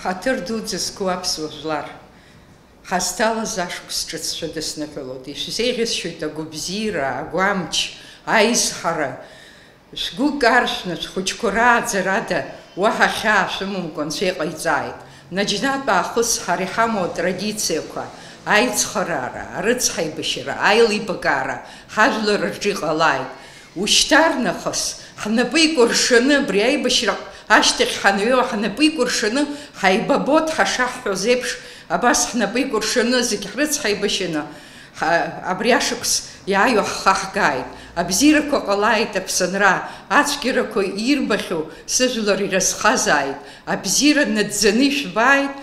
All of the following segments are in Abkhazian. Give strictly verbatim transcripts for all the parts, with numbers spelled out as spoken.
Ҳаҭыр дуӡӡа зқәу аԥсуа жәлар, ҳазҭалаз ашықәс ҿыц шәыдысныҳәалоит, ишәзеиӷьасшьоит агәабзиара, агәамч, аизҳара. Шәгәы каршәны, шәхәыҷқәа рааӡарада уаҳа хьаа шәымамкәа Анцәа иҟаиҵааит. Наџьнатә аахыс ҳара иҳамоу атрадициақәа, аицхыраара, арыцҳаибашьара, аилибакаара ҳажәлар рҿы иҟалааит. Ушьҭарнахыс, ҳнапы икәыршаны, абри аибашьра ашьҭахь ҳанҩеиуа, ҳнапы икәыршаны ҳаибабот, ҳашаҳҳәоз еиԥш, абас ҳнапы икәыршаны, зегь ҳрыцҳаибашьаны, ҳа-, абри ашықәс иааиуа ҳхаҳгааит. Абзиарақәа ҟалааит Аԥсынра, ацәгьарақәа ирбахьоу сыжәлар иразхазааит. Абзиара наӡӡаны ишәбааит,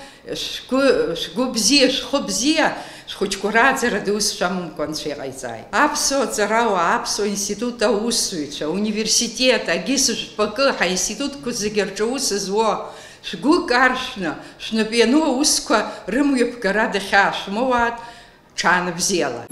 шәгәы, шәгәы бзиа, шәхы бзиа, шәхәыҷқәа рааӡара ус шәамамкәа Анцәа иҟаиҵааит. Аԥсуа ҵарауаа, аԥсуа институт аусзуҩцәа, университет, агьыс жәпакы, ҳаинститутқәа зегьы рҿы аус зуа, шәгәы каршәны, шәнап иану аусқәа рымҩаԥгара дахьаашәмоуаат, ҽаанбзиала.